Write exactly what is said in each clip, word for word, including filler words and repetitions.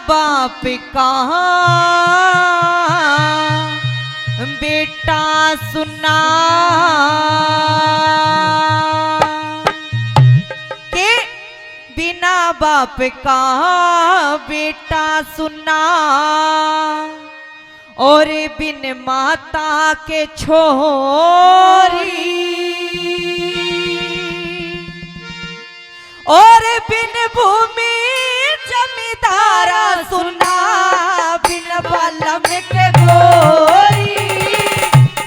बाप का बेटा सुना, के बिना बाप का बेटा सुना, और बिन माता के छोरी, और बिन भूमि जमींदारा सुना, बिन बालम के गोरी।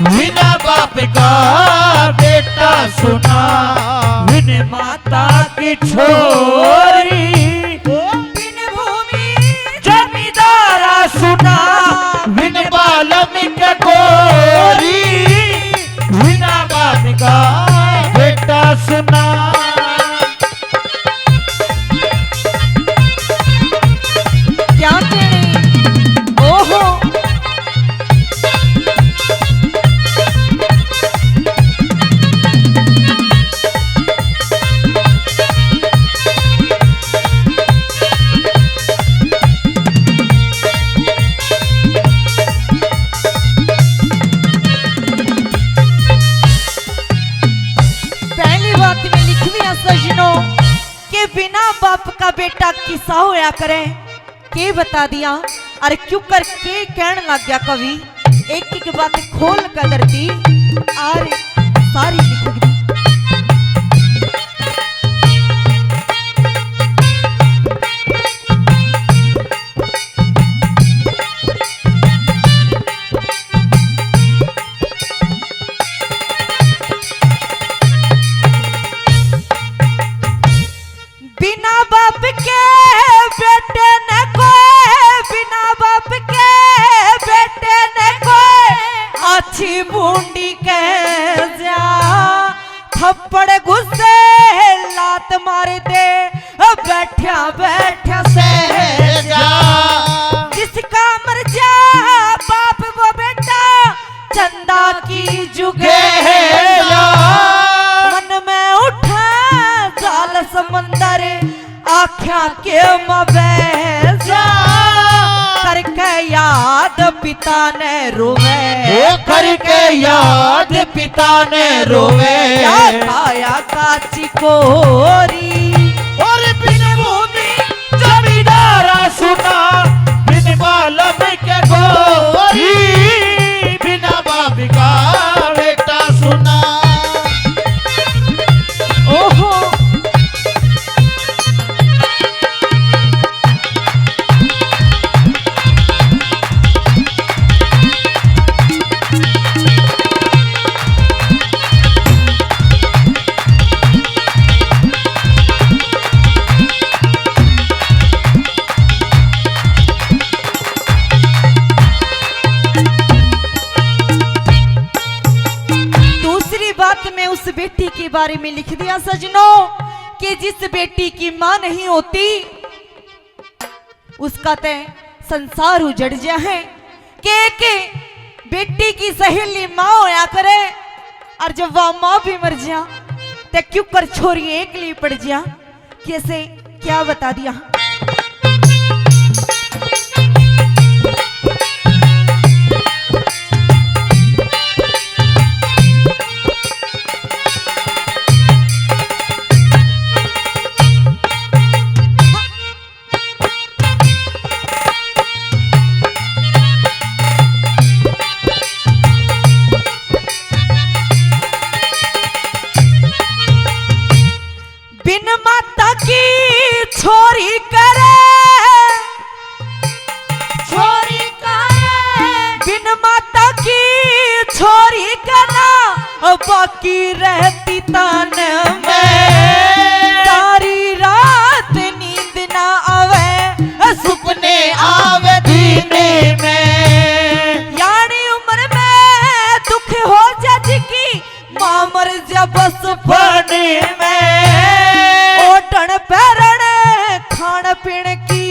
बिना बाप का बेटा सुना, बिन माता की छोरी। बिन भूमि जमींदारा सुना, बिन बालम के गोरी। बिना बाप का बेटा सुना। क्या कहने, ओहो। पहली बात में लिखवी है सजनो, के बिना बाप का बेटा किसा होया करे, के बता दिया। और क्यों कर के कहन लग गया कवि, एक एक बात खोल कर धरती और सारी लिख दी। बिना बाप के बेटे ने कोई, बिना बाप के बेटे ने कोई अच्छी बूंदी कह जा। थप्पड़ गुस्से लात मार दे, बैठा बैठा सह जा। जिसका मर जा बाप वो बेटा, चंदा की जुगेला। मन में उठे जाल समंदर, आख्या के मैं बह जा। करके याद पिता ने रोवे, ओ करके याद पिता ने रोवे। क्या खाया काची कोरी। और बिन भूमि जमींदारा सुना, बिन बालम के गोरी, बिना बाप का बेटा सुना। ओहो। दूसरी बात मैं उस बेटी के बारे में लिख दिया सजनों, कि जिस बेटी की माँ नहीं होती, उसका ते संसार उजड़ जा है। के, के बेटी की सहेली माँ होया करे, और जब वह माँ भी मर जा, ते क्यों कर छोरी एकली पड़ जा। कैसे, क्या बता दिया। बिन माता की छोरी करे, छोरी करे। बिन माता की छोरी के ना बाकी रहती तन में। सारी रात नींद ना आवे, सुपने आवे दिन में। यानी उम्र में दुख हो जा जिकी, माँ मर जा बचपन में। ओढ़ण पैरण खान पीन की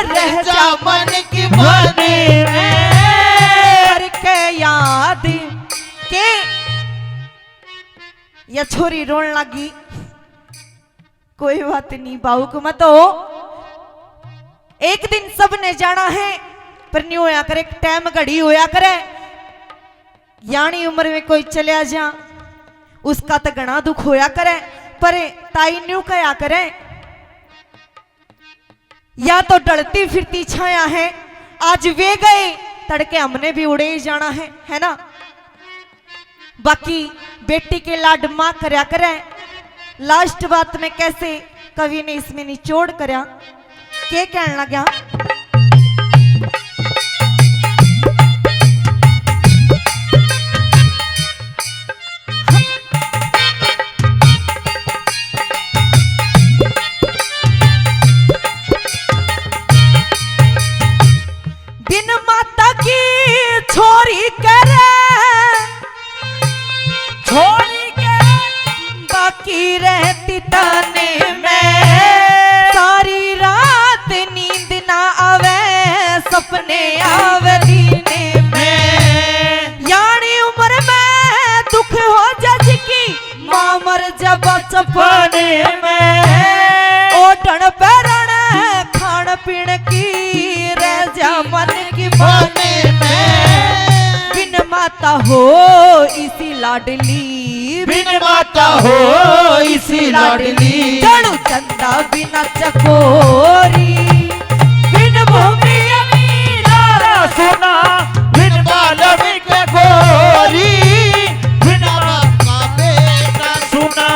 रह जा मन की मन में। करके याद के या छोरी रोन लागी। कोई बात नहीं, भावुक मत हो। एक दिन सब ने जाना है, पर न्यू होया करे, एक टाइम घड़ी होया करे। यानी उम्र में कोई चल्या जा, उसका तो घना दुख होया करे, पर ताई न्यू कहा करे, या तो ढलती फिरती छाया है, आज वे गए, तड़के हमने भी उड़े ही जाना है, है ना? बाकी बेटी के लाड माँ करया करे। लास्ट बात में कैसे कवि ने इसमें निचोड़ करया, के कहन लग्या? बिन माता की छोरी करे, छोरी के बाकी रहती तने में। सारी रात नींद ना आवे, सपने आवे दीने में। यानी उम्र में दुख हो जा जिकी, माँ मर जा बचपने में। ओढ़ण पैरण खान पीन की रह जा मन की माने में। बिन माता हो इसी लाडली, बिन माता हो इसी लाडली। चढ़ू चंदा बिना चकोरी। बिन भूमि अमीरा सुना, बिन बालम के गोरी। बिन बाप का बेटा सुना।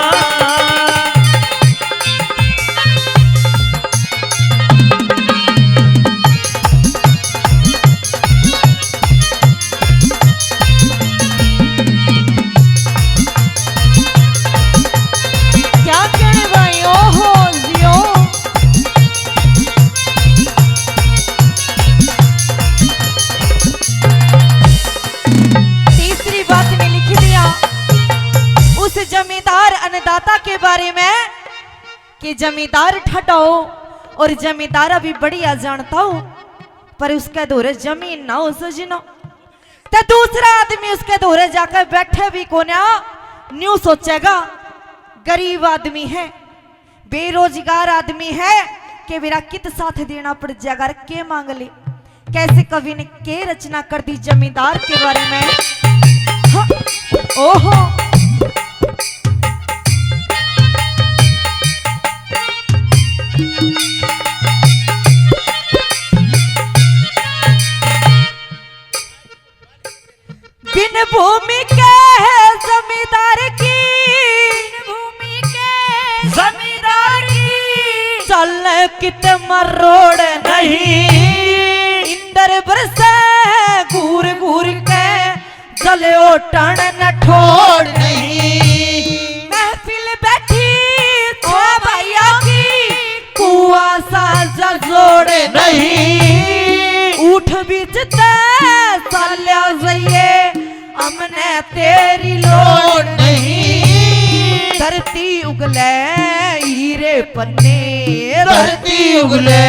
क्या कहने भाई, ओहो, जियो। तीसरी बात में लिख दिया, उस जमींदार अन्नदाता के बारे में कि जमींदार ठंडा हो और जमींदार भी बढ़िया जानता हो, पर उसके धोरे जमीन ना हो सजनो, तो दूसरा आदमी उसके धोरे जाकर बैठे भी कोन्या, न्यू सोचेगा, गरीब आदमी है, बेरोजगार आदमी है, के मेरा कित साथ देना पड़ जाएगा, के मांग ले। कैसे कवि ने के रचना कर दी जमींदार के बारे में। हाँ, ओहो। बिन भूमि के जमींदार की, बिन भूमि के जमींदार की, चल कित मरोड़ नहीं। इंदर बरसे घूर घूर के, जले ओटन न ठोड़ नहीं। महफिल बैठी ओ भैया की, कुआसा जजोड़ नहीं। उठ बीच ते साल्या जइए, हमने तेरी लोड़ नहीं। धरती उगले हीरे पन्ने, धरती उगले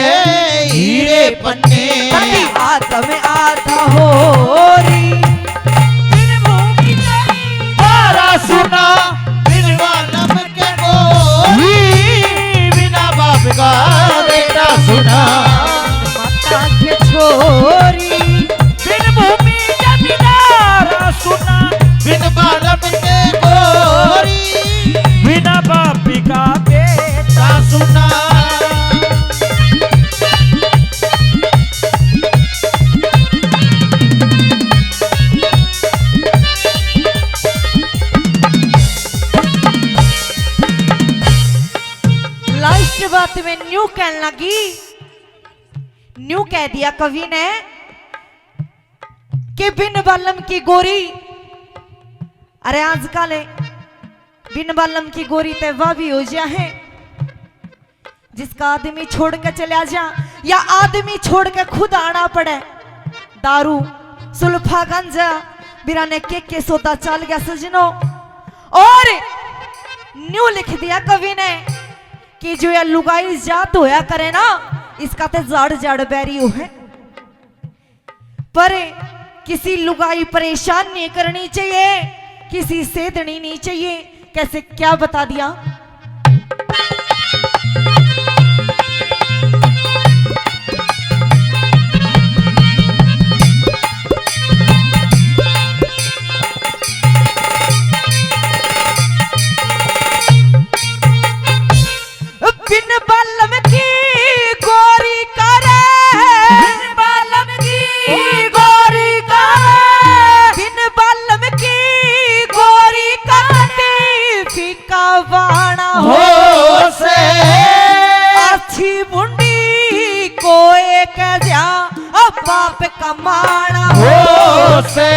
हीरे पन्ने। कभी आदम आधा होरी। बिन भूमि के तारा सुना, बिन बालम के गोरी। बिना बाप का बेटा सुना, माता के छोरी। बिन भूमि जमींदार सुना, बिन बालम के गोरी। बिना बाप का बेटा सुना। लास्ट बात में न्यू कहने लगी, न्यू कह दिया कवि ने कि बिन बालम की गोरी, अरे आजकल बिन बालम की गोरी ते वाह भी हो जा है, जिसका आदमी छोड़ के चला जा या आदमी छोड़ के खुद आना पड़े। दारू, सुल्फा, गांजा, बिराने के के सौदा चाल गया सजनो। और न्यू लिख दिया कवि ने कि जो या लुगाई जात होया करे ना, इसका ते जाड़ जाड़ बैरी हो है। पर किसी लुगाई परेशान नहीं करनी चाहिए, किसी से देनी नहीं चाहिए। कैसे, क्या बता दिया? कह जा, अब बाप कमाना हो से।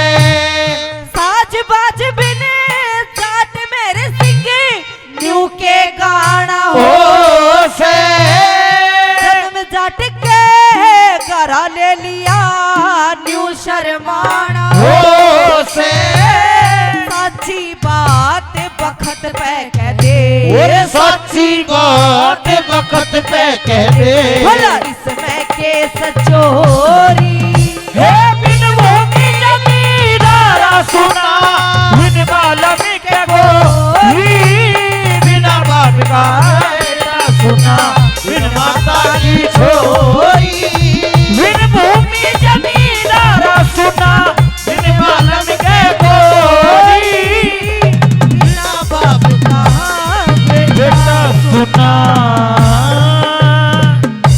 साज बाज बिन जाट मेरे सिंह न्यू के गाना हो से। जन्म जाट के घरा ले लिया, न्यू शर्माना हो से। साची बात बखत पे कह दे। और साची बात बखत पे कह दे। भला इसमें के सचो